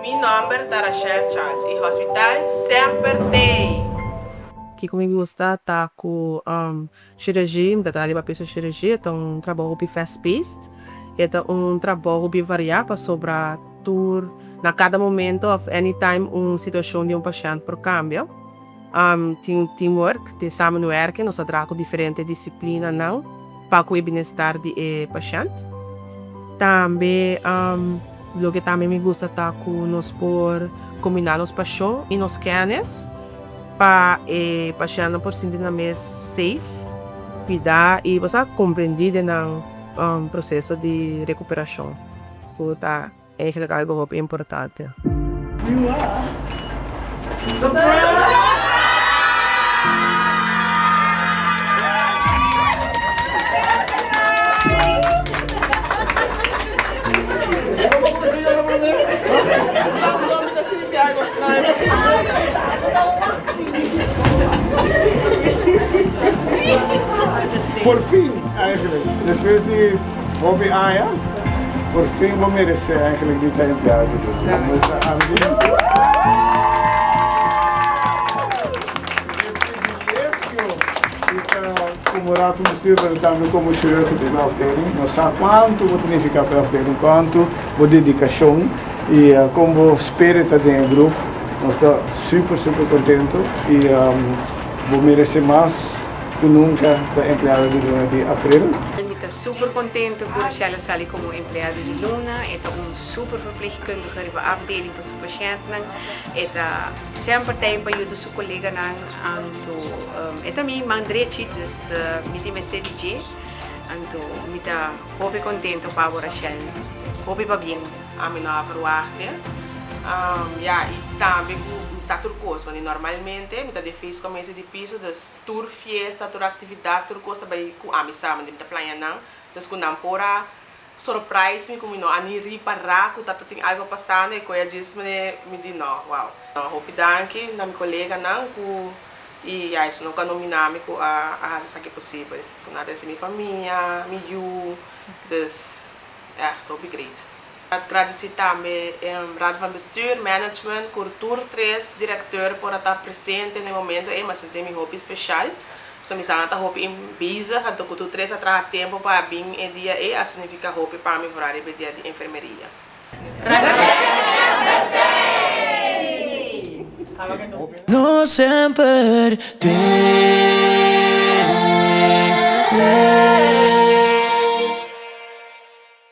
Mi nòmber ta Rachel Charles i Hospital semper t'ei! Kiko mi gusta ta ku shirurgia, mi ta traha riba piso shirurgia, e ta un trabou hopi fast paced, e ta un trabou hopi variá pasobra tur na kada momento of anytime un situashon di un pashènt por kambia. Tin teamwork, tin samenwerking, nos ta traha ku diferente disiplinanan pa ku e bienestar di e pashènt. Tambe loke tambe mi gusta ta ku nos por kombiná nos pashon i nos kènis pa e pashèntnan por sinti nan mes safe, kuidá i bo sa komprendí den nan proseso di rekuperashon ku ta Eigenlijk algo hopi importante. Por fin, eigenlijk, despues di hopi aña. Por fin bo merece eigenlijk di ta empleado di Luna. Nos ta ami. E privilegio di ta como Raad van Bestuur pero tambe como chirurgo di e afdeling. Nos sa cuanto bo ta nifica pa e afdeling, cuanto bo dedicacion y con bo spirit ta den e groep. Nos ta super super contento y bo merece mas. Cu nunca ta empleado di luna di april. Mi ta super contento cu Rochelle a sali como empleado di luna. E ta un super verpleegkundige riba afdeling pa su pashentnan. E ta semper tei pa yuda su coleganan. Anto e ta mi man drechi, dus mi tin mester di dje. Anto mi ta hopi contento pa bo Rochelle. Hopi pabien. Ami no a verwachtte. Ya, y tambe cu mi sa tur cos, want normalmente mi ta den feest commissie di piso, dus tur fiesta, tur actividad, tur cos ta bay cu ami sa, want mi ta plania nan. Dus cu nan por a surprise mi cu mi no a ni ripara cu ta tin algo pasando y cu e djis mi di no, wow. Hopi danki na mi coleganan cu y ya esun cu a nomina mi cu a haci esaki posibel. Cu nan a trece mi famia, mi yu, dus Echt hopi great. Ta gradisi tambe Raad van Bestuur, Management, ku tur tres directeur por a ta presente na e momento ei, mi a sinti mi hopi special. Pasobra mi sa nan ta hopi bezig, anto ku tur tres a traha tempo pa a bin e dia ei a significa hopi pa mi vooral riba e dia di enfermeria. No semper te.